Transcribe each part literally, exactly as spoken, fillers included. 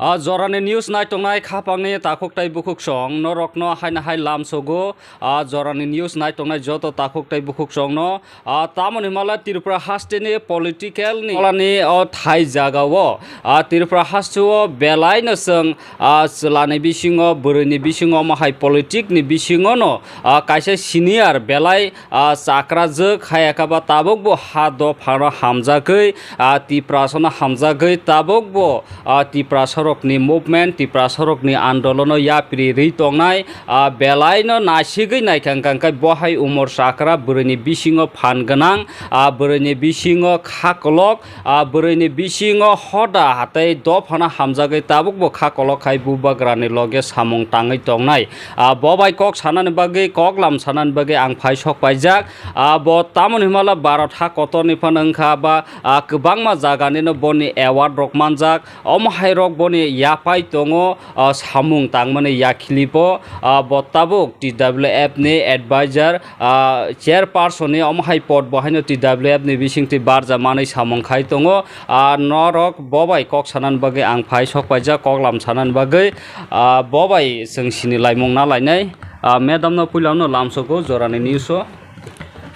A jorani news naitongnai khapangni takhuk tei bukhuksong norokno haino hai lamsogo. A jorani news naitongnai joto takhuk tei bukhuksongno, a tamoni himala Tripura hasteni political ni, polani o thai jagao, a Tripura hasteo belaino chwng, a chwlani bisingo, bwrwini bisingo, omo hai politic ni bisingono, a kaisa senior belai, a chakrajwk, hayakaba tabukbo ha dophano hamjagwi, a Tiprasano hamjagwi tabukbo, a Tiprasarokni movement, Tiprasarokni andolono yapri rwi tongnai, a belaino naisigwi naikha hwnkha hwnkhe bo hai umor chakra bwrwini bisingo phan gwnang, a bwrwini bisingo kha kolok, a bwrwini bisingo hoda hatei dophano hamjagwi tabukbo kha kolok khai bubagrani loge samung tangwi tongnai. A bo bai kok sanani bagwi, kok lam sanani bagwi ang phai sok paijak. A bo tamoni himala Bharat ha kotorni phano wngkha ba, a kwbangma jaganino boni award rok manjak. Omo hai rok boni yapai tongo, a samung tangmani yakhilibo, a bo tabuk T W F ni advisor, a chairperson ni omo hai pod bo haino T W F ni bisingtwi barja manwi samung khai tongo. A norok bo bai kok sanani bagwi ang phai sok paijak, kok lam sanani bagwi, a bo bai chwng sini laimung na lainai. A madam no puila no lamsoko jorani news o.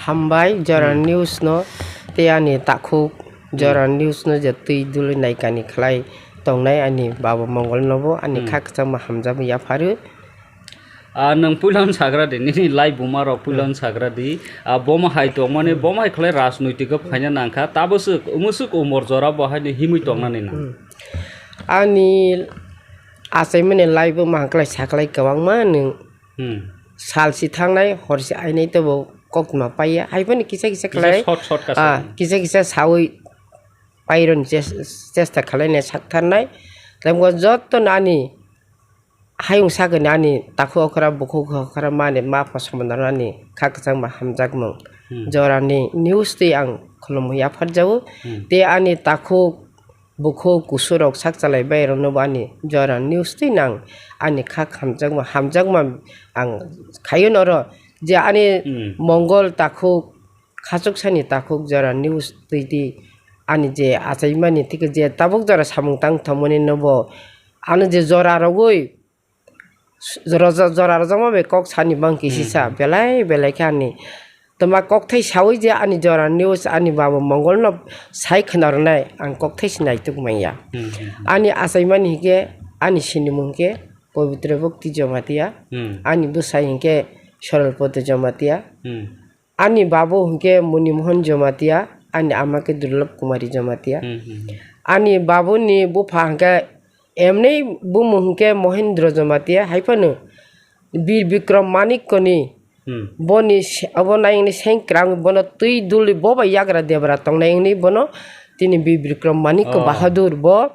Hambai Jora Hmm. News no tei ani takhuk Jora Hmm. News no je twi dului naikani khlai tongnai ani baba Mongol no bo ani Hmm. kha kwchangma hamjakma yapharu. Ah, nwng puilano sagra di, nini lai buma rok puilano Hmm. sagra di. Ah, boma hai tongmani, Hmm. boma hai khlai rajnoitik o phaina nangkha, taboswk, mwswk umor jora bo haino himwi tongnani nang. Hmm. Ani achaimani lai buma hwnkhlai saklai kwbangma nwng Hmm. salsi thangnai, horsi ainai teibo kokma paiya. Haiphano kisa kisa Kisa khlai, short short ka ah, sa. Kisa kisa sawi paironi ches-, chesta khlainai saktharnai. Tei bo jotono ani hayung sakni ani takhuk okra bukhuk okra mani mapha somono ani kha kwchangma hamjakmung. Hmm. Jorani news twi ang khulumwi yapharjago. Hmm. Tei ani takhuk bukhuk kusurok sak chalai bai rokno bo ani Jora News twi nang ani kha hamjakma, hamjakma ang khaio noro je ani Hmm. Mongol takhuk, khachuksani takhuk Jora News twi di ani je achaimani thik je tabuk jora samung tang thangmani no bo ano je jora rogwi Roja-, jora rojakma bai kok sani bang kisisa Hmm. belai belai khe ani twma kokthai sawi je ani Jora News ani baba Mongol no sai khna rwnai ang kokthai se naituk manya. Hmm, hmm, hmm. Ani achaimani hinkhe ani sinimung hinkhe Pabitra Bhakti Jamatia, Hmm. ani bwsai hinkhe Sorolpati Jamatia. Hmm. Ani babu hwnkhe Monimohon Jamatia, ani ama khe Durlab Kumari Jamatia. Hmm, hmm, hmm. Ani babuni bupha hwnkhe emni bumung hwnkhe Mohendro Jamatia, haiphano Bir Bikram Manikkoni Hmm. boni se-, obo nayengni sengkrang bono twi dulwi bo bai yagra debra tongnai wngwi bono tini Bir Bikram Manikko Oh. Bahadur bo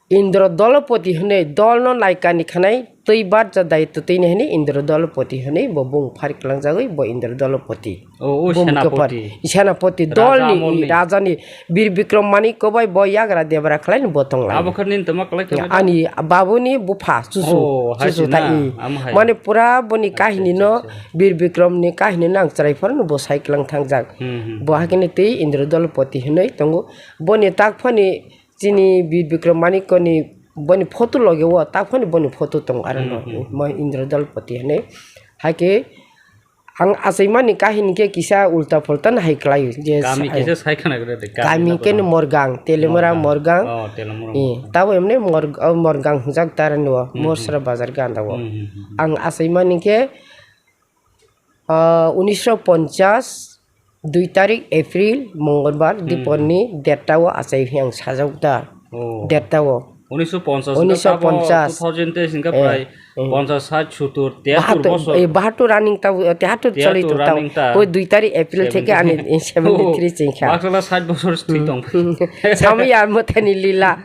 Indra Dolopati hwnwi dolno naikani khanai twi barja daitw twini hwnwi Indra Dolopati hwnwi bo bung phar klangjagwi bo Indra Dolopati. O, o Bung Senapati. Kepar, Senapati Raja dolni amolni. Rajani Bir Bikram Manikko bai bo yagra debra khlaini bo tonglai. Abo khe nini tongma kwlai khe Ani babuni bupha chuchu, O, hai chuchu si na? ta i. Amo hai. Mane pura boni Acha, kahini acha, no acha. Bir Bikram ni kahini no ang chwrai phano bo sai klang thangjak. Hmm, hmm. Bo hakhe ni twi Indra Dolopati hwnwi tongo. Boni tak phani Chini Bir Bikram Manikko ni boni photo loge o, ta phano boni photo tongo, aro no, Hmm, hmm. mo Indra Dalpati hinwi. Haikhe ang achaimani kahini khe kisa ulta pholta no hai kwlai o, je Kami sa-, kisa sai khna gra de, kami kami no khe no bono. Morgang, Telemura Morgang. Morgang. Oh, Telemura Eh, Morgang. Tabo emne Mor-, oh, Morgang hwnjak tarani o, Hmm, hmm. Morsra bazar ganda o. Hmm, hmm, hmm, hmm. Ang achaimani khe Ah, unisho ponchas, dui tarik April, Mongolbar, Hmm. Diporni derta o achai phi ang sajak da. Oh. Derta o. Unisho ponchas, Unisho ponchas. Two thousand teis hingka Eh, prai eh. Ponchas, sait, sottur, tiyattur Bahattur, bosor. Eh, bahattur running ta, eh, tiyattur Tiyattur choli tu ta. Running ta. Oi dui tarik April theke ani, eh, seventy three Oh, chingkha. Bakla sait bosor thwi tong. Samya motani lila.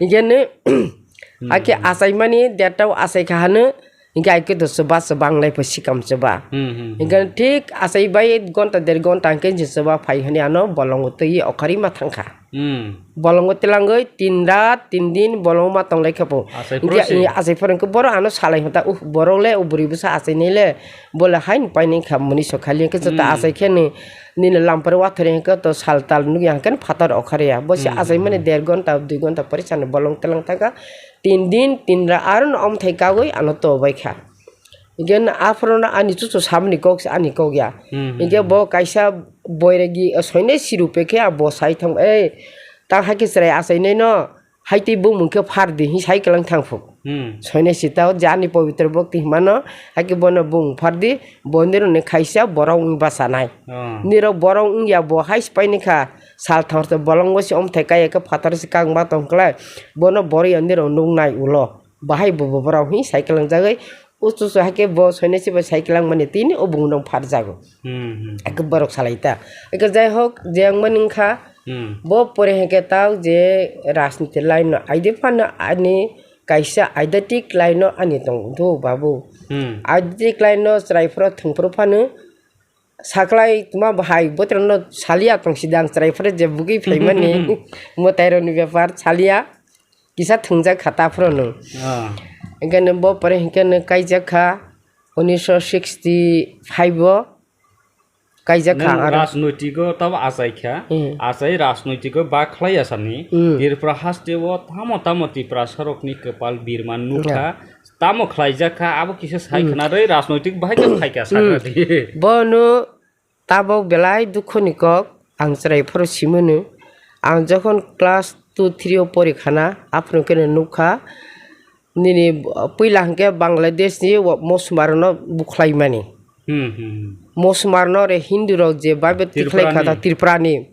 Igene, Hmm. Ake achai mani derta o achai kha hanu, Hingke ai khe to chuba chuba wng lai pho sikam chuba. Hmm, hmm, hmm. Hingke thik achai bai ek gonta der gonta hingke je chuba phai hwnwi ano bolongo twi okhorwi ma thangkha. Hmm. Bolongo twlangwi tin rat tin din bolongo ma tonglai kha pho. Achai Hingke phoro se. I achai phoro hingke borok ano salai hwnta, "Uh, borok le, o bwrwi bwsa achai nai le, bo le haino painai kha mwnwi so khali hingke jota Hmm. achai khe ni, nini lampari wathori hingke to sal tal nukya hingke phatar okhorya." Bo se Hmm, achai hmm, mani hmm. Der gonta, dui gonta pore sani bolong twlang thangkha. tin din, tin ra aro no omthai kagwi ano tobai kha. Hinkhe no aphuru no ani chuchu samani kok se ani kok ya. Hmm, hmm, Hinkhe hmm. bo kaisa boiragi, o, soinai siru pekhe a bo sai thang, "Ei, ta hakhe chwrai achainai no, hai tei bumung khe phar di," hi sai kwlang thang phuk. Hmm. Soinai sita o je ani pobitro bokti himano, hakhe bono bumung phar di, bo nirok ni khaisa borok wng bachanai. Oh. Nirok borok wng ya bo hai se paini kha, sal thangsa bolongo se omthai kaya khe phatar se kang ba tong klai, bono borok ya nirok nuknai ulo. Bahai bo bo borok hi cycle langjagwi uchu chu hakhe bo soinai se bai cycle langmani tini o bung nong pharjago. Hmm, hmm, hmm. Hakhe borok salai ta. Hakhe jai hok je wngmani wngkha, Hmm. bo pore hakhe tao je rajniti line no aide phano ani kaisa identity line no ani tong do babu. Hmm. Identity line no chwrai phoro thwng phoro phano Saklai tuma bahai botrokno salia tong sida ang chwrai phore je bugwi phaimani mwtairokni bepar salia kisa thwngjak kha ta phorono. Ah. Hinkhe no bo pore hinkhe no kaijak kha unisho sixty five o kaijak kha Nang aro. Rajnoitiko tabo achai kha, Hmm. achai rajnoitiko ba khlai asani Hmm. Tripura haste o tamo tamo Tiprasa rokni kwpal birman nukha. Yeah. Tamo khlaijak kha, abo kisa sai Hmm. khna rwi rajnoitik bahai khe phaikha Hmm. sakha di. Bono tabok belai dukhoni kok ang chwrai phoro simano. Ang jokhon class two three o pori khana, aphuru khe no nukha nini puila hwnkhe Bangladesh ni mosumar no bukhlai mani. Hmm, hmm, hmm. Mosumar no re Hindu rok je Bible tikhlai kha ta Tripura ni. Tripura ni.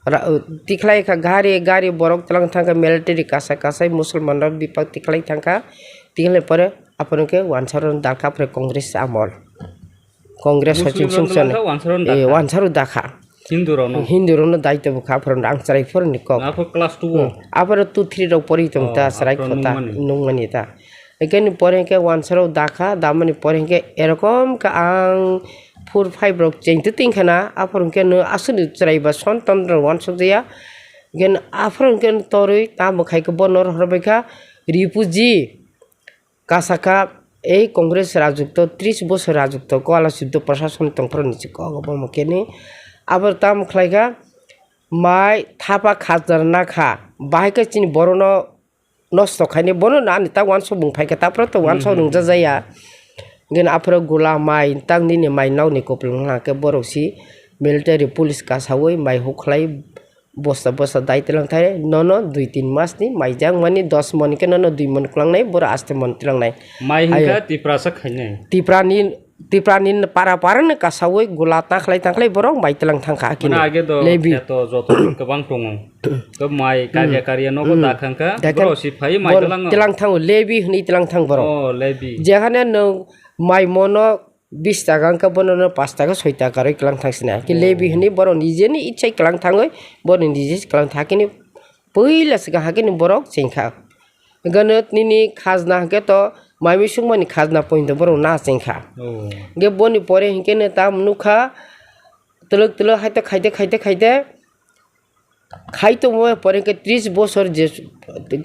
Ra-, tikhlai kha gari, gari borok tlang thangkha military kasa kasai Musulman rok bipak tikhlai thangkha. Tikhlai pore aphuru khe wansaro dakha pore Congress amol. Congress Muslim Sachin rok Singson. Dakha, wansaro Eh, dakha. Wansaro dakha. Hindu rok no. Hindu rok no daito bukha aphuru ang chwrai phoro ni kok. Aphuru class two o. Hmm. Aphuru two three rok pori tong Oh, ta chwrai aphuru khota nungmani. Nungmani ta. Ekeni pore hwnkhe wansarok dakha, damani pore hwnkhe erokom khe ang four five rok chengtwi tingkha na, aphuru hwnkhe no aswkni chwrai ba sontondro wansukjaya. Hwnkhe aphuru hwnkhe torwi tamo khaikhe bono rohorbaikha refugee kasakha, ei Congress rajwkto tris bosor rajwkto kwlala suddo prashason tongphuru ni se kok obo hwnkhe ni abo tamo khlaikha mai thapa khajna nakha, bahai khe chini borokno nosto khainai, bono no ani ta wansukmung phaikha, taphoro to wansuk Hmm, hmm, hmm. Nungjajaya. Gini aphoro gula mai, tang nini mai nokni kupulung hwnka khe borok si military police kasawi mai hukhlai bosta bosta dai twlang thai, nono dui tin mas ni mai jang mani dos mon khe nono dui mon kwlangnai, boro aste mon twlangnai. Mai Ayo. Hwnkha Tiprasa khainai. Tiprani Tiprani para para ni kasawi gula takhlai takhlai borok mai tlang thangkha hakini. Mane age do Lebi. Kheto joto kwbang tongo. To mai karya Hmm. Karya nogo Hmm. Dakhang kha, Dakhang borok si phai mai bor-, tlang. Tlang thango, Lebi hwnwi tlang thang borok. Oh, Lebi. Jehane nwng mai mono bis taka wngkha, bono no pas taka soi taka rwi tlang thang sina. Ki Oh. Lebi hwnwi borok nijeni ichai tlang thangwi, borok nije tlang thangkhe ni puila swkang hakhe ni borok chengkha. Hwnkhe no nini khajna hwnkhe to mai mui sukmani khajna pointo borok na chengkha. Oh. Hwnkhe boni pore hwnkhe no tamo nukha, twlwk twlwk hai to khaite khaite khaite khai tongmo pore hwnkhe tris bosor je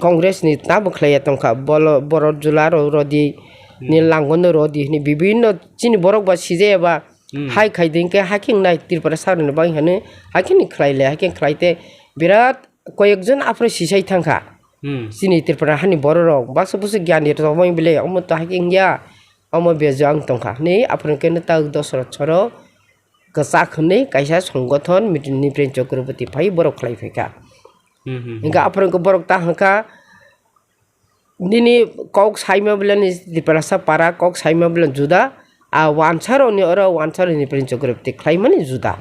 Congress ni tamo khlaiya tongkha, bolo-, borok jula ro-, rodi ni Hmm. Langmano rodi hwnwi bibinno chini borok ba sijaya ba Hmm. hai khai de hwnkhe hakhe wngnai Tripura saroni bagwi hwnwi hakhe ni khlai le, hakhe khlai te birat koyekjon aphuru sisai thangkha. Hmm. Chini Tripura hani bororok baksa busu gyan ni rwchapmani bile omo to hakhe wngya, omo bejo ang tongkha hwnwi aphuru khe nwta Dosrot soro kwchak hwnwi kaisa songothon Nripen Chakraborty phai borok khlai phaikha. Hmm, hmm, hmm. Hwnkhe aphuru khe borok ta hwnkha, nini kok saima bwlani Tiprasa para kok saima bwlani juda, a wansarokni oro wansarokni Nripen Chakraborty khlaimani juda.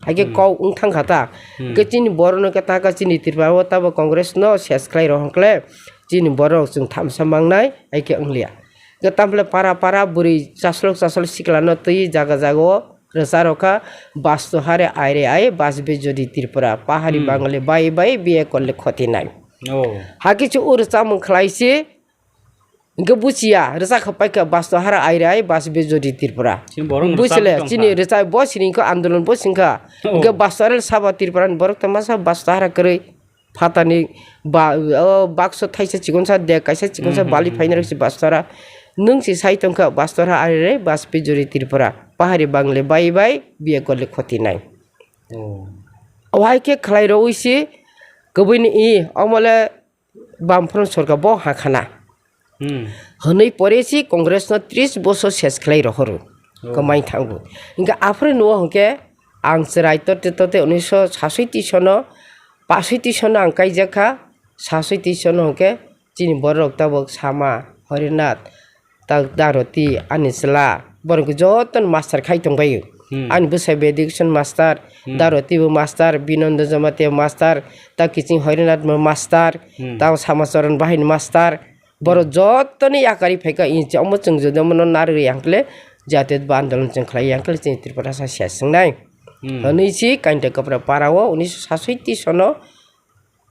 Haikhe Hmm. kok wng thangkha ta. Hmm. Hwnkhe chini borokno khe ta kha chini Tripura o tabo Congress no ses khlai rw hwnkhe chini borok chwng thamsa mangnai, haikhe wngliya. Hwnkhe tamle para para bwrwi chaslok chaslok siklano twi jaga jaga o rwcha rokha, "Basto hare aire ai, basbe jodi Tripura, pahari Hmm. Bangali bai bai, biye korle khoti nai." Oh. Hakhe se o rwchapmung khlai se, hwnkhe buchiya, rwchak kha paikha, "Basto hare aire ai, basbe jodi Tripura." Chini borok Buchile, rwchapmung chini tongkha. Rwchap bo sini kho andolon bo singkha. Oh. Hwnkhe basto hare sabo Tripura ni borok tongma sa basto hare kwrwi. Phatani ba, o bakso thaisa chikonsa de, kaisa chikonsa Hmm, hmm, bali hmm, phaina hmm. Rwkse bastora. Nwng se sai tongkha bastora arire bas pijori Tripura. Pahari bangle bai bai biye korle khoti nai. Oh. Wahai khe khlai rwi se kwbwini i omole bam phron sorkar bo hakhana. Hmm. Hwnwi pore si Congress no tris bosor ses khlai rohoro. Oh. Kwmai thango. Hingke aphuru nuo hwnkhe ang chwrai tote tote unisho sasoi tisono, pasoi tisono ang kaijak kha, sasoi tisono hwnkhe chini borok tabuk Sama, Horinath, ta-, Daroti, ani chwla, borok jotono master khai tongbaio. Hmm. Ani bwsai bo education master, Hmm. Daroti bo master, Binondo Jamatia master, ta kiching Horinath bo master, Hmm. ta Sama Charan Bahai ni master, Borok jottoni yakarwi phaikha, inchi omo chwng jodi omono narwgwi hwnkhe jatiyatabad andolon chwng khlai ya hwnkhe chini Tripura sa se swngnai. Hmm. Hwnwi si Kainta Kapra para o unisho sasoi sono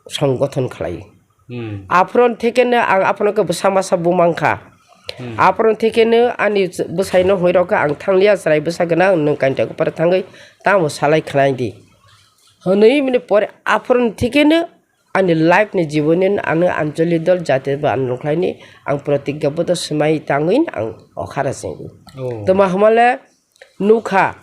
songgothon khlai. Hmm. Aphron thekeno ang aphano khe bwsa masa bumang kha. Hmm. Aphron thekeno ani bwsaino hwnwi rokha ang thangliya chwrai bwsa gwnang nwng Kainta Kapra thangwi tamo salai khlai di. Hwnwi mini pore aphron thekeno Ani life ni jiboni ano Ancholi dol jati ba ano khlaini ang protigya bodo swmai tangwi ang okhara sengwi. Oh. Toma hwnmale nukha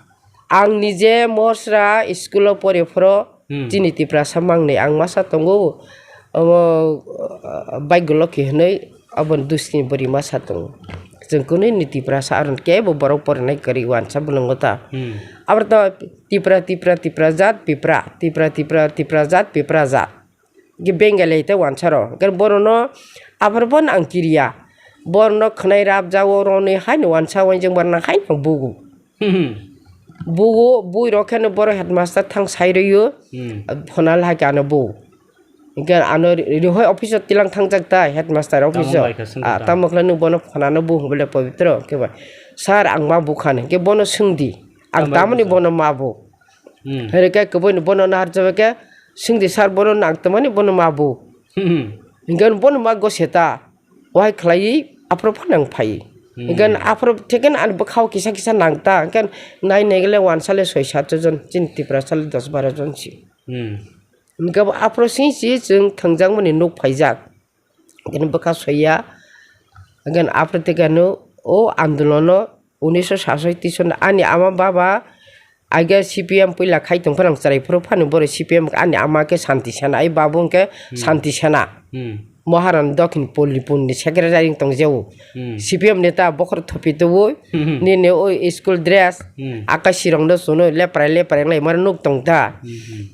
ang nije mosra school o pore phoro Hmm. chini Tiprasa mangni ang masa tongo omo, uh, Bhagya Lokhi hwnwi aboni duskini bwrwi masa tongo. Chwng kwnwi ni Tiprasa aron kebo borok porinai kwrwi wansa bwlwngo ta. Hmm. Aboro to Tipra, Tipra, Tipra jat, Pipra, Tipra, Tipra, Tipra jat, Pipra jat. Ge Bengali te wansaro. Ge borono aphar bon ang kiriya. Borono khwnai rap jago roni haino wansa wanjeng barna haino bugu. Hmm. Bugu bui rok kheno boro headmaster thang sai rwio. Hmm. Phonal hai khe ano bu. Hingke ano ri-, rihoi office o tilang thangjak tai headmaster office o. Tamo bai kha swngkha Ah, ta? Tamo khlai nung bono phonano bu hwnbole Pabitro khe ba. Sir ang ma bukhan hingke bono swngdi. Ang Tamo tamoni bai kha. Bono ma bu. Hmm. Hwnkhe kwbui no bono naharjabai khe, swngdi sir bono nang tongmani bono ma bu. Hmm. Hinkhe bono ma goseta, wahai khlaiwi aphuru phano ang phai. Hmm. Hinkhe aphuru thikhe ani bwkhao kisa kisa nang ta, hinkhe nai nai gele wansale soi sat jon, chini Tiprasale dos baro jon si. Hmm. Hinkhe aphuru sing si chwng thwngjakmani nuk phaijak. Hinkhe bwkha soiya. Hinkhe aphuru thikhe ano o andolono unisho sasoi tison ani ama baba aige C P M puila khai tongphano ang chwrai phuru phano boro C P M ani ama khe Santi Sena, ai babu hwnkhe Hmm. Santi Sena. Hmm. Moharan Dokhin Polipur ni secretary wng tong jao. Hmm. C P M neta bokhor thopi tubu, Hmm. nini o school dress, Hmm. aka sirong no suno leprai leprai lai mara nuk tong ta. Hmm, hmm.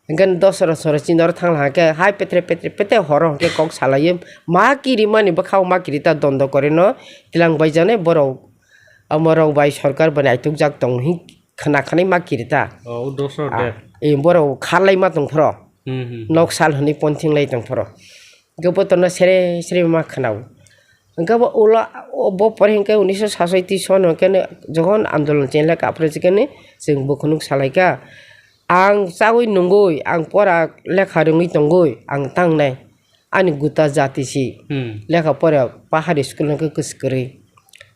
Hinkhe dosra sora chini oro thang lai khe hai petre petre petre horo hinkhe kok salaiwi ma kirimani bwkhao ma kirita dondo korino tilang baijaknai borok omo rok bai sorkar bai naitukjak tong hi khna khanai ma kirita. Oh, dosra Ah, de. Eh, borok kharlai ma tong phoro. Hmm, hmm, hmm. Nok sal hwnwi ponthing lai tong phoro. Hinkhe botorno sere sere ma khwnao. Hinkhe bo ulo, o bo pore hinkhe unisho sasoi tison hinkhe jokhon andolon chenglai kha, aphuru hinkhe chwng bo khunuk salaikha. Ang chawi nungwi, ang pora lekha rwngwi tongwi, ang tangnai. Ani guta jati si. Hmm. Lekha pora pahari school hinkhe kwswk kwrwi.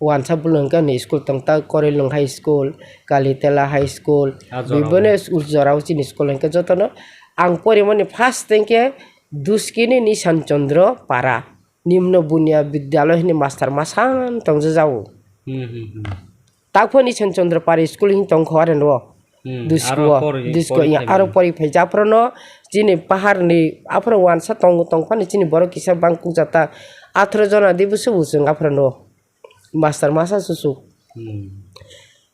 Wansa bwlwng hinkhe ani school tongta Korilung High School, Kalitela High School, Ah, jorao. Biboni school jorao chini school hinkhe jotono. Ang porimani first hinkhe Duskini Nisan Chandra Para. Nimno Bunya Bidyaloi hwnwi master masa tongjajago. Hmm, hmm, hmm. Takphani Sen Chandra Pari school hwn tongkho are no. Hmm, Dusko, aro pori, dusko pori ya, phai aro mano. Pori phai japhrono chini pahar ni aphro wansa tong, tongphani chini borok kisa bang kukjata atharo jona di busu busu aphrono. Master masa susu. Hmm.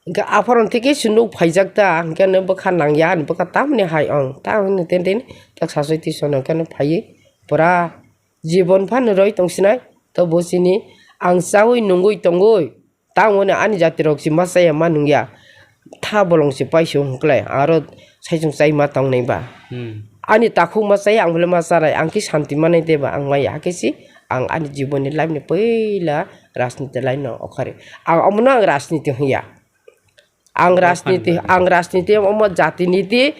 Hingke aphoro tike se nuk phaijak ta, hingke no bwkha nangya, ani bwkha tamoni hai ong, tamoni ten ten tak sasoi tisono hingke no phaiwi pura jibon phano roi tongsinai, to bo chini ang chaui nungui tongui, tamoni ani jati rok se ma chaya ma nungya, tha bolong se paisong hwnkhe lai, aro saichung chai ma tongnai ba. Hmm. Ani takhuk ma chaya, ang bole ma chanai, ang khe santi manai de ba, ang maya, hakhe se ang ani jibon ni life ni puila rajniti line no okhari. Ang omono ang rajniti hwnya. Ang rajniti, ang rajniti omo jati niti,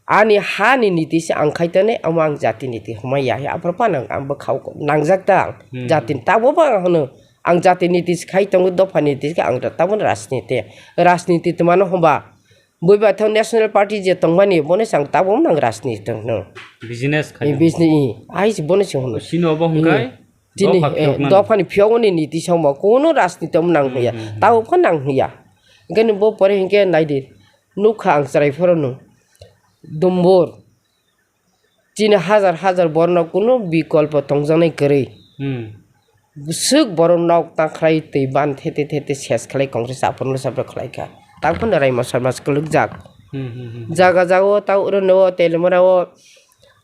ani ha ni niti se ang khai tonwi, omo ang jati niti hwnmaya. Aphuru phano ang bwkhao nangjak ta ang. Hmm. Jati ni tabuk bo ang hwno, ang jati niti se khai tongo, dopha niti se ang tabuk rajniti. Rajniti twmano hwnba, buiba thang National Party je tongmani, bono se ang tabuk nang rajniti tongno. Business khai. Business, ai se bono se hwno. Sino obo hwnkhai? Chini, dopha eh, phiyoknani. Dophani phiyokmani niti songmo, kono rajniti omo nang Hmm, hwnya, hmm, hmm. Tao pha nang hwnya. Hinkhe bo pore hinkhe naidi, nukha ang chwrai phorono, dumbur. Chini hajar hajar borno kono bikolpo tongjaknai kwrwi. Hmm. Bwswk borok nok tang khlai twi ban thete thete ses khlai Congress aphuru no sabra khlai kha. Tang phano Raimo Sarma se kwlwkjak. Hmm, hmm, hmm. Jaga jaga o tang oro no Telimura o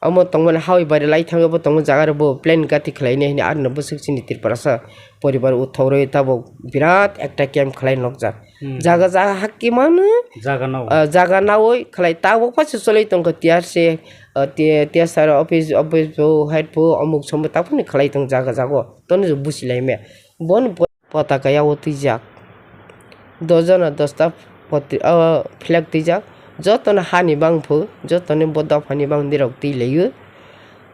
omo tongmani hawi bari lai thango bo tongo jaga rok bo plan gati khlai nai hwnwi aroni bwswk chini Tripura sa poribar uthok rwi tabuk birat ekta camp khlai nokjak. Hmm. Jaga jaga hakki mano. Jaga nao. Ah, jaga nawi khlai tabuk paisa cholwi tongkha T R C, ah, T-, T S R office, office bo, head bo, omuk sombo tabukni khlai tong jaga jaga o. Toni busi lai me. Boni po-, potaka yago twijak. Dos jona dosta poti-, ah, flag twijak. Jotono hani bangphu, jotoni bo dophani bang nirok twi laio.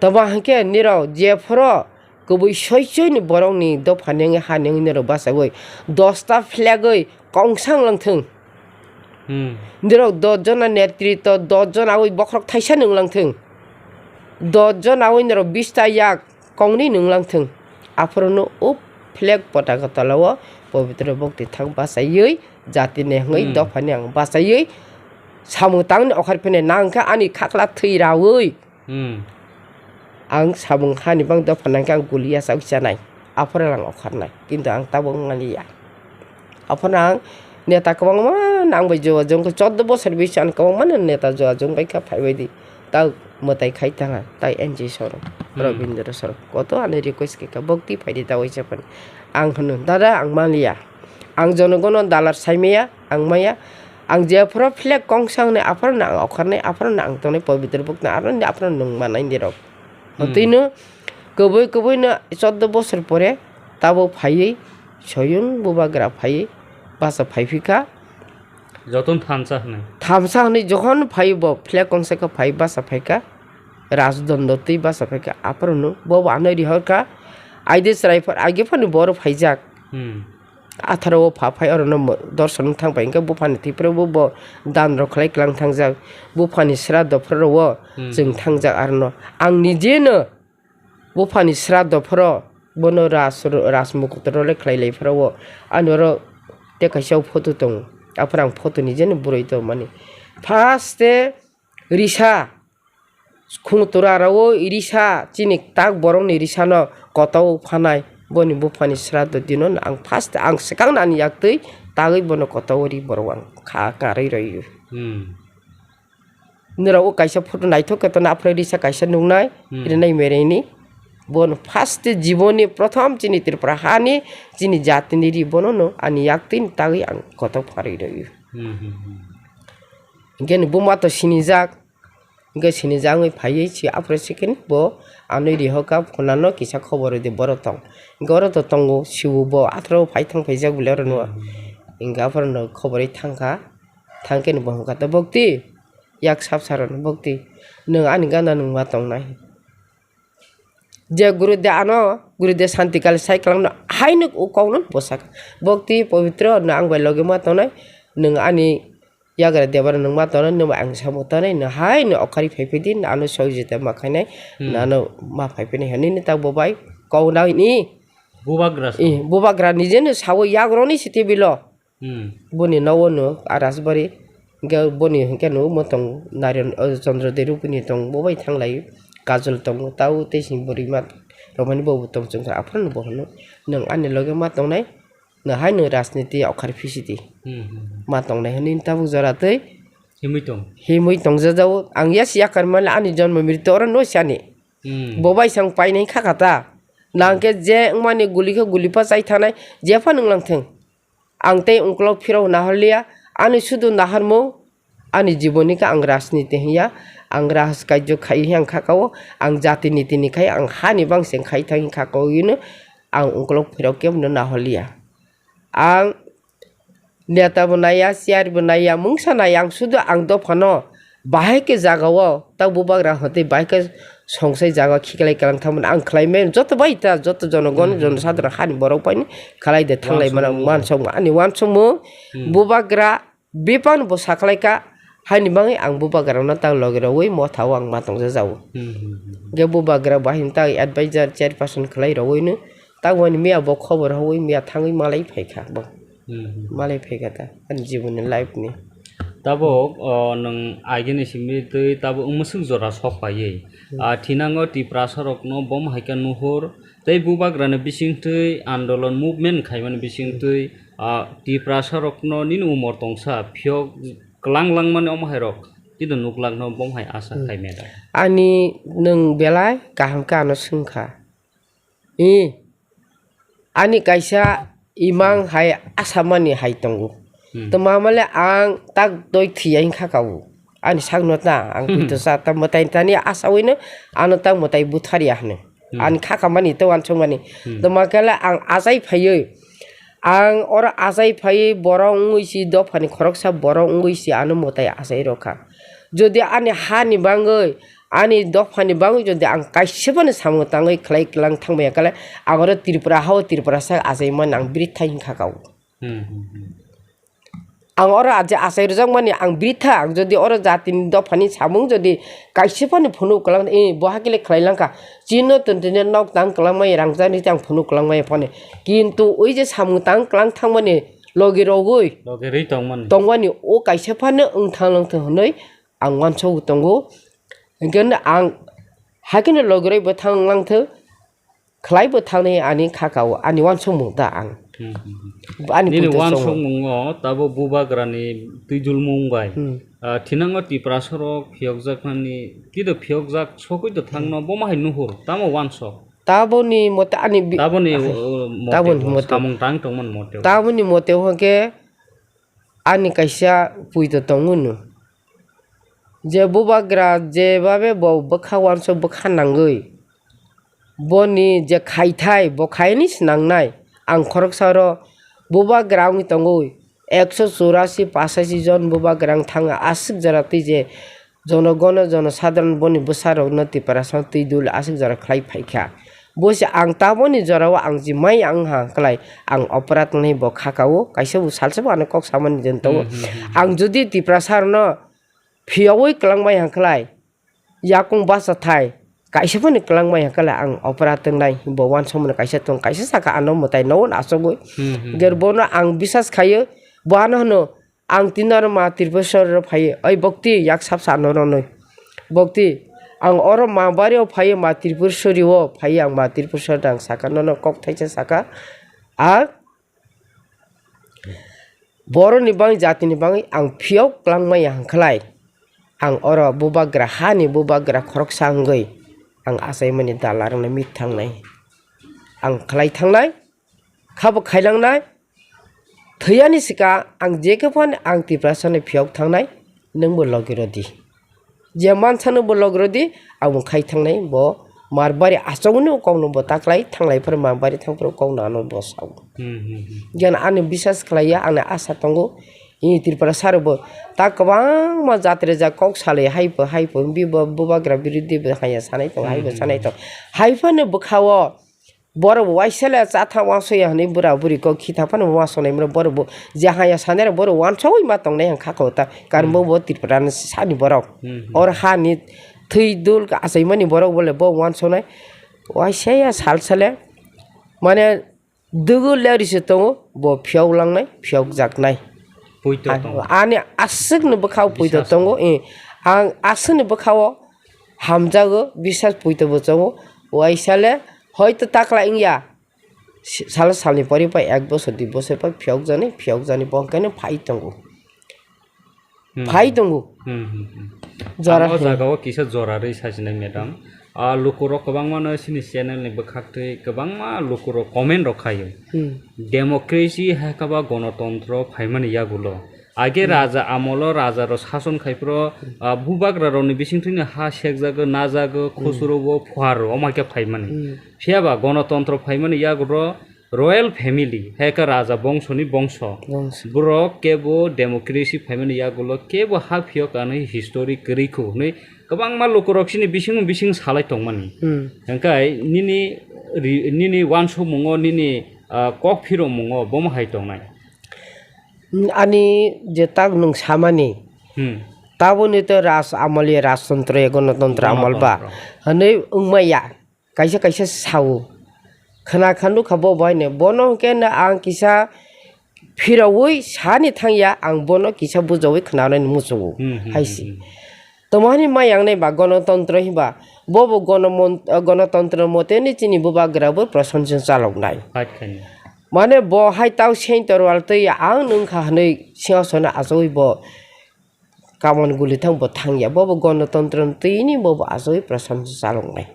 Tobo hwnkhe nirok jephuru Kubui soi soi ni borok ni dopha ni wngwi ha ni wngwi norok bachai oi dosta flag oi kongsang lang thung. Hmm. Norok dos jona netritw dos jona oi bokhorok thaisa ni wng lang thung. Dos jona oi norok bista yak kong ni wng lang thung. Aphuru no o flag potaka tola o pobitro bokti thang bachai oi jati ni wngwi Hmm. dopha ni ang bachai oi samung tang ni okhar phene nang khe ani khakla thwi ra oi. Hmm. Ang samung hani bang dopha nangkhe ang guli yachak chanai. Aphuru ang okharnai. Kintu ang tabuk wng manliya. Aphuru ang neta kwbangma nang bai jogajog wngkha. Chordo bosor bisingo ang kwbangma no neta jogajog wngkha phaibaidi. Tao mwtai khai tanga, tai N G sorok, Hmm. Robindra sorok. Koto ani request khe kha, bokti phaidi tao waisa phano. Ang hwno, dada ang manliya. Ang jonogono dalar saimaya, ang maya. Ang jephuru flag kongsang ni aphuru no ang okharnai, aphuru no ang tongnai pobitro bukna, aphuru no, aphuru no nwng manai nirok. Hmm. Hotwino kubui kubui no chordo bosor pore tabo phaiwi soyung bubagra phaiwi basa phaiphikha. Jotono thamsa hwnwi. Thamsa hwnwi jokhon phaiwi bo flag kongsa khe phaiwi basa phaikha. Rajdondo twi basa phaikha. Aphuru no bobo ano rihorkha. Aide chwrai phar age phano boro phaijak. Hmm. Atharo o pha phai oro no mo-, dorson wng thang pai hwnkhe buphani thwi phuru bo, bo dan rok khlai klang thangjak. Buphani sra dophra ro o Hmm. Chwng thangjak aro no. Ang nije no buphani sra dophra ro bono ras, ras mukut ro le khlai lai phra o. Ani oro tei kaisa o photo tongo. Aphuru ang photo nije no bwrwi tongmani. First e risa Khung tura rao risa chini tak borok ni risa no koto phanai boni buphani sraddho dino ang first ang swkang ani yak twi tagwi bono koto ri borok ang kha karwi rw o. Hmm. Nirok o kaisa photo naithok khe tono aphuru risa kaisa nuknai Hmm. rinai mereni bono first jiboni prothom chini Tripura hani chini jatini ri bono no ani yak twi tagwi ang koto pharwi rw o. Hmm, hmm, hmm. Hinkhe ni buma to sinijak. Hwnkhe sinijak wngwi phaiwi si aphuru second bo anwi rihoka phunano kisa khobor rwdi borok tong. Hwnkhe oro to tongo sibo bo atharo phai thang phaijak bwle oro no. Hmm. Hwnkhe aphuru no khobor rwi thangkha. Thangkhe no bo hwnkha to bokti yak sap saro no bokti nwng ani gana nwng ma tongnai. Je guru de ano guru de santi kali sai kwlangno haino o kokno bwsakha. Bokti pobitro no ang bai logi ma tongnai nwng ani Yagra debra nwng ma tongnai, nwng bai ang samo tongnai, nwng hai nwng okhari phai phai di, ano soi jeta ma khainai, Hmm. Nano ma phai phai nai hwnwi ni tak bo bai kok nai ni. Bubagra sa. Eh, bubagra ni je no sawi yagroni si tebilo. Hmm. Boni nogo no Arasbari, hwnkhe boni hwnkhe no mo tong Naren, o, Chandra Derupini tong, bo bai thanglai, Kajol tongo, tao tei sini bwrwi ma romani bobo tong chwngkha, aphuru no bo hwno, nwng ani loge ma tongnai, Nwng hai nwng rajniti okhar phisidi. Hmm, hmm, hmm. Ma tongnai hwnwi tabuk jora twi. Himwi tong. Himwi tongjajago. Ang yes yakar male ani jonmo mrityu oro no sani. Hmm. Bo bai sang painai kha kha ta. Nang khe je wngmani guli khe guli pa chai thanai, je pha nwng lang thung. Ang tei ungkulok phirok nahor liya, ani sudu naharmung, Ani jiboni khe ang rajniti hinya, ang raj kaijo khai hiya ang kha kao, ang jati nitini khai ang hani bang se khai thang kha kao hino, ang ukolok phirok kebo no naholiya. Ang neta bo naiya, chair bo naiya, mungsa naiya, ang sudu ang dophano bahai khe jaga o, tak bubagra hotei bahai khe songsai jaga khiklai kalang thangmani ang khlai mano, joto bai ta, joto jonogon, hmm, jono sadra hani borok bai ni khlai de thanglai mano, wansukmung, wansukmung, ani wansukmung, hmm, bubagra. Bebak no bo sakhlai kha, haini bagwi ang bubagrano tak logi rogwi motha o ang ma tongjajago. Hmm, hmm, hmm, hmm. Hwnkhe bubagra bo haino tak advisor, chairperson khlai rogwi no, tak wngmani miya bo khobor rogwi miya thangwi malai phai kha bo. Hmm, hmm. Malai phai kha ta, ani jiboni life ni. Tabuk, o, nwng agini simi twi tabuk mwswk jora sok paiwi. Hmm. Ah, thinango Tiprasa rokno bom hai khe nuhur, Tei bubagrani bisingtwi andolon movement khaimani bisingtwi, ah, Tiprasa rokno nini umor tongsa phiyok klang langmani omo hai rok tino nuklak no bom hai asa Hmm. khai meda. Ani nwng belai kaham khe ano swngkha. I, ani kaisa imang hai asamani hai tongo. Hmm. Tongma male ang tak doi thwiya hinkha kao. Ani sakno ta, ang Hmm. puito sa ta mwtai tani asawino ano tak mwtai butharya hwnwi. Hmm. Ani khaka mani to wansuk mani. Hmm. Tongma khe le ang achai phaiwi, ang oro achai phaiwi borok wngwi si dophani khoroksa borok wngwi si ano mwtai achai rokha. Jodi ani hani bangwi, ani dophani bangwi jodi ang kaisa phano samung tangwi khlai klang thangmaya kale, ang oro Tripura hao Tripura sak achai mani ang bwrwi thai hinkha kao. Hmm, hmm, hmm. Ang oro aje achai rwjakmani ang bwrwi tha, ang jodi oro jatini dophani samung jodi kaisa phano phunuk kwlang, eh, bo hakhe le khlai langkha. Chino twn tini nok tang kwlangmani rang jani tang phunuk kwlangmaya phone. Kintu ui je samung tang kwlang thangmani logi rogwi Logi rwi tongmani. tongmani o kaisa phano wng thang lang thang hwnwi ang wansok tongo. Hinkhe ang hakhe no logi rwi bo thang lang thang. Khlai bo thangni ani khakao, ani wansukmung da ang. Hmm, hmm, hmm. Ani Nini puito chongo. Wansukmungo tabo bubagrani twijulmung bai. Hmm. Ah, thinango Tiprasa rok phiyokjakmani, kido phiyokjak sogwi do thangno, Hmm. bomo hai nuhur, tamo wansok? Taboni mote ani bi-, Taboni, ah, uh, mote taboni o, mote. Samung tang tongmani mote o. Taboni mote o hwnkhe ani kaisa puito tongo no. Je bubagra jebabe bo bwkha wansuk bwkha nangwi, boni je khaithai bo khaini swnangnai. Ang khoroksa oro bubagra wngwi tongwi, ekso churasi pachashi jon bubagra wng thangwi aswk jora twi je jonogono jonosadharon boni bwsarokno Tiprasano twi dul aswk jora khlai phaikha. Bo se ang taboni jorao ang je mai ang ha kwlai ang operat wngnai bo khakao, kaisa bo salsa bo ano kok samani jen tongo. Hmm, hmm, hmm. Ang jodi Tiprasarokno phiyogwi kwlangmai hwnkhlai, yakung bachathai kaisa phano kwlangmai hwnkhlai ang opera tongnai, bo wansukmani kaisa tong, kaisa saka ano mwtai nogo achugwi. Hmm, hmm. Ger bono ang bisas khaio, bo ano hwno, "Ang tini oro ma Tripurasori oro phaiwi, oi bokti yak sapsa ano ronwi. Bokti, ang oro ma bari o phaiwi, ma Tripurasori o phaiwi, ang ma Tripurasori ang saka, nono kok thaisa saka, a boroni bangwi, jatini bangwi ang phiyok kwlangmaya hwnkhlai, ang oro bubagra, hani bubagra khoroksa wngwi ang achaimani dalarokno mit thangnai, ang khlai thangnai, khabo khailangnai, thwiyani sika ang jekhe phano ang Tiprasano phiyok thangnai, nwngbo logi rwdi." Je mansano bo logrodi, abo khai thangnai bo marbari achogni o kokno bo taklai thanglai phar marbari thang phar kokno ano bo sao. Hmm, hmm, hmm. Jan ani bisas khlaiya, ani asa tongo. I Tripura sar bo ta kwbangma jatri jak kok salai hai pho, hai pho, bi bo bubagra biridhi bo haya sanai tongo, hai bo Hmm, hmm, sanai hmm. tongo. Hai phano bwkha o Borok bo waisa le cha tha wansuk ya hwnwi bura buri kok khi tha phano wansuk nai mano borok bo je ha ya sanai rok borok wansugwi ma tong nai ang kha kho ta karon bo Hmm. bo Tripura ni sani borok Hmm, hmm. or ha ni thwi dul ka achai mani borok bo le bo wansuk nai waisa ya sal sale mane dugu le ri se tongo bo phiyok lang nai phiyok jak nai. Puito Ang tongo. ani aswk ni bwkha o puito Bisas tongo tongo. eh, ang aswk ni bwkha o hamjago bisas puito bo tongo waisa le hoito takla wngya. Si-, salo salni pori pai ek bosor dui bosor pai phiyok jani, phiyok jani bo hwnkhe no phai tongo. Hmm. Phai tongo. Hmm, hmm, hmm. Jora Ang o hwn. jaga o kisa jora rwi sajinai madam. Ah, lukurok kwbangma no sini channel ni bwkhak twi kwbangma lukurok comment rok khaio. Hmm. Democracy hai khe ba gonotontro phaimani yagulo. Age Hmm. raja amolo raja rok sason khai phro, Hmm. ah, bubagra rokni bisingtwi no ha sekjago, najago, Hmm. khosuro bo phuar rok, omo hai khe phaimani. Hmm. Phiya ba gonotontro phaimani yagulo royal family, hai khe raja bongsoni bongso. Bongso. Borok kebo democracy phaimani yagulo kebo ha phiyok anwi history kwrwi kho hwnwi kwbangma lukurok chini bising bising salai tongmani. Hmm. Hwnkhe nini ri-, nini wansukmungo, nini, ah, kok phirokmungo bomo hai tongnai. Ani je tak nwng samani, Hmm. taboni to raj amoli rajtantro ya, gonotontro amal ba Gonotontro. hwnwi wngmaya, kaisa kaisa sao. Khna kha nukha bo bai no, bono hwnkhe no ang kisa phirawi sani thangya, ang bono kisa bujawi khna nai muchungo Hmm, hmm, hai hmm, si. hmm. Tamo hani mai ang nai ba gonotontro hinba Bo bo gonomon-, ah, gonotontro moteni chini bubagra bo prosonson chaloknai. Fight khainai. Mane bo hai tau sein torwal twi ang nwng kha hwnwi singhasono achugwi bo kamon guli thang bo thangya. Bo bo gonotontro twini bo bo achugwi prosonson chaloknai.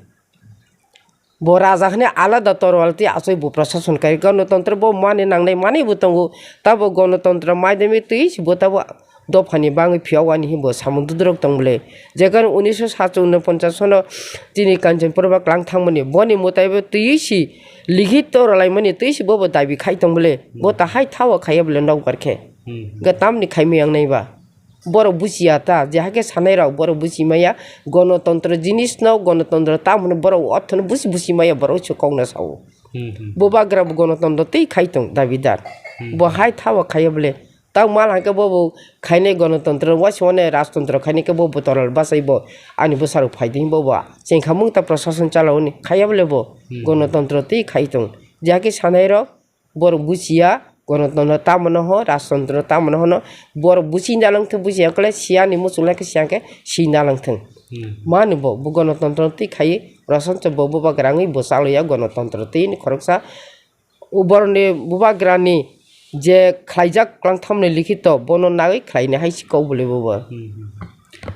Bo raja hwnwi alada torwal twi achugwi bo prosason kai. Gonotontro bo mani nangnai manwi bo tongo. Tabo gonotontro maidemi twi si bo tabo dophani bangwi phiyok ani hinwi bo samung dudurok tong bwle. Jekhano unisho sato unoponchas no chini Kanchanpur ba klang thangmani boni mwtai bo twi si likhito rwlaimani twi si bo bo dabi khai tong bwle. Bo ta hai thawa khaiya bwle nokbar khe. Hmm. Ga tamni khaimai yang nai ba. Borok buchiya ta, je hakhe sanai rok borok buchi maya, gonotontro jinis no, gonotontro tamo hwnwi borok orthono buchi buchi maya, borok se kokno sao. Hmm, hmm. Bubagra bo gonotontro tei khai tong dabidar. Hmm. Bo hai thawa khaiya bwle. Tamo mal hangkhe bo bo khainai gonotontro, waisa wane rajtontro khainai khe bo bo toral bachai bo ani bwsarok phai di bo bo chengkha mungta prosason chalao hwnwi khaiya bwle bo. Hmm. Gonotontro tei khai tong. Je hakhe sanai rok, borok buchiya, gonotontro tamo no ho, rajtontro tamo no hono, borok buchi nalwng thung, buchiya kole siya ni muchung lai khe siya khe si nalwng thung. Hmm. Mani bo, bo gonotontro twi khai, rosoncho bo bubagra wngwi bo chaloya gonotontro twi ni khoroksa. Borok ni bubagra ni je khlaijak kwlangtham ni likhito, bono nagwi khlai ni hai si kok bwlwi bo bo. Hmm, hmm.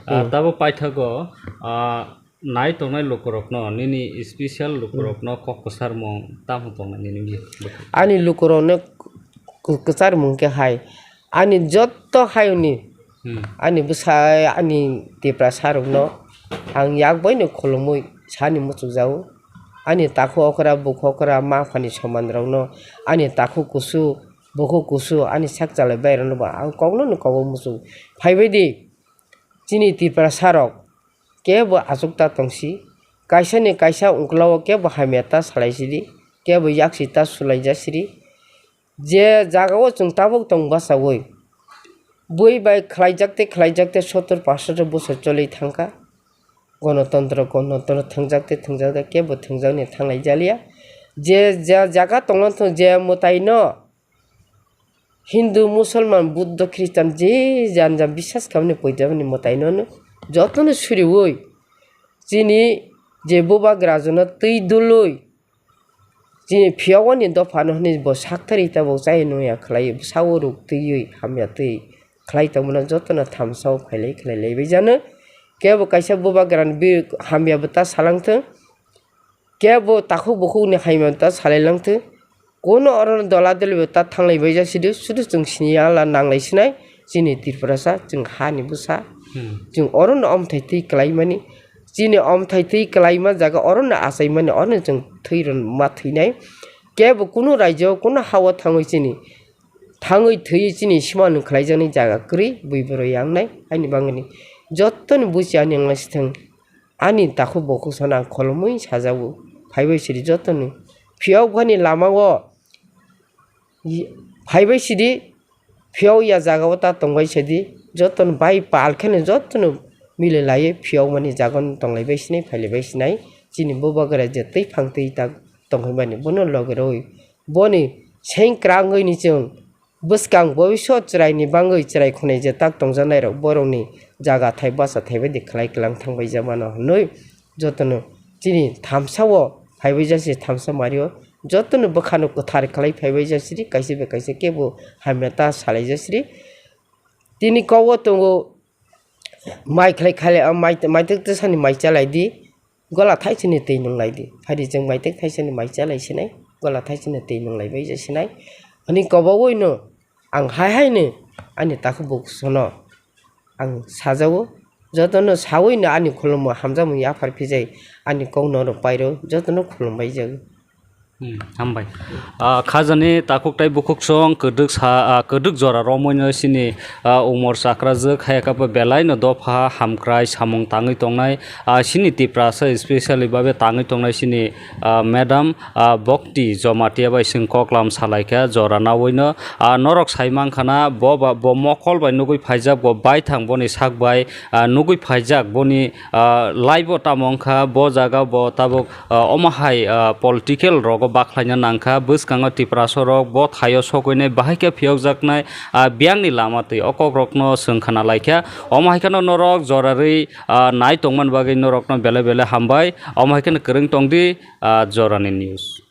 Ah, hmm. Tabo paithago, ah, nai tongnai lukurokno, nini special lukurokno kok kwcharmung tamo tongnai nini bwkhak? Ani lukurokno k-, kwcharmung khe hai, ani jotto hayungni, hmm, ani bwsai, ani Tiprasa rokno ang yak baino khulumui sani muchukjago. Ani takhuk okra, bukhuk okra, ma phani soman rokno, ani takhuk kusu, bukhuk kusu, ani sak chalai bai rokno bo ang kokno no kobo muchuk. Phaibai di, chini Tiprasa rok kebo achuk ta tongsi, kaisa ni kaisa ungkla o kebo hamya ta salai sidi, kebo yaksi ta sulai ja sidi. Je jaga o chwng tabuk tong bachaui, bui bai khlaijak tei khlaijak tei sottor pasottor bosor choli thangkha. Gonotontro, gonotontro thwngjak tei thwngjak tei kebo thwngjak ni thanglai jaliya. Je ja-, jaga tongna thung je mwtai no Hindu, Musulman, Buddha, Christian je jan jan biswas khamani poijabani mwtai no no joto no suriui chini je bubagra jono twi dului chini phiyogoni dophano hwnwi bo sakthari tabuk chai nungya khlai, bwsao ruk twiwi hamya twi khlai tongmano jotono thamsao khailai khlailaibai jano. Kebo kaisa bubagrani bi hamya bwta salangthwng, kebo takhuk bukhukni hamya bwta salai langthwng. Kono orono dola dolibo ta thanglaibai ja sidu, sudu chwng siniya la nanglai sinai chini Tiprasa, chwng hani bwsa. Hmm. Chwng orono omthai twi klaimani, chini omthai twi klaima jaga orono achaimani, orono chwng thwi rwma thwinai. Kebo kunu raijao, kunu hao thangwi chini, thangwi thwiwi chini simano khlaijaknai jaga kwrwi bui borok yangnai. Haini bangwini jottoni buchi ani wnglaisithwng, ani takhuk bukhuk sano ang kholomwi sajago, phaibai sidi jottoni phiyok bani lamao phaibai sidi, phiyok ya jagao ta tongbai sidi, jotono bai pal kheno jotono mililaiwi phiyokmani jagano tonglaibai sinai, phailaibai sinai. Chini bubagra je twi phang twi ta tongphaimani bono loge rwi boni sengkrak wngwi ni chwng bwskang bobisot chwraini bangwi chwrai khwnai je tak tongjaknairok borokni jaga thai bacha thai bai di khlai klang thangbai ja mano hwnwi jotono chini thamsao phaibai ja se thamsa mario jotono bwkhano kwthar khlai phaibai ja sidi kaisa bai kaisa kebo hamya ta salai ja sidi. Tini kok o tongo mai khlai khlai mai, mai tek tesani mai chalai di. Gola thaisani twi nung lai di. Phari chwng mai tek thaisani mai cha lai sinai, gola thaisani twi nung lai bai ja sinai. Ani kobo ui no ang hai hai no ani takhuk bukusono ang sajago. Jotono saui no ani khulumung hamjakmung yaphar phijai ani kok norok pairo jotono khulum bai jago. Hmm, hambai. Ah, khajani takhuk tai bukhuk song kwdwk sa, ah, kwdwk jora romwi no sini, ah, umor chakrajwk hai khe belai no dopha hamkrai samung tangwi tongnai. Ah, sini Tiprasa specially babe tangwi tongnai sini, ah, madam, ah, Bhakti Jamatia bai chwng koklam salaikha jora naui no. Ah, norok sai mankha na bo ba, bo mokol bai nugui phaijak, bo baithang boni sak bai, ah, nugui phaijak boni, ah, life o tamo wngkha bo jaga bo tabuk, ah, omo hai, ah, political rogo bakhlaina nangkha, bwskango Tiprasarok bo thaio sokwi nai bahai khe phiyokjaknai, ah, biyangni lama twi o kokrokno swng khna lai kha. Omo hai kheno norok jora rwi, ah, nai tongmani bagwi norokno belai belai hambai. Omo hai kheno kwrwng tong di, ah, jorani news.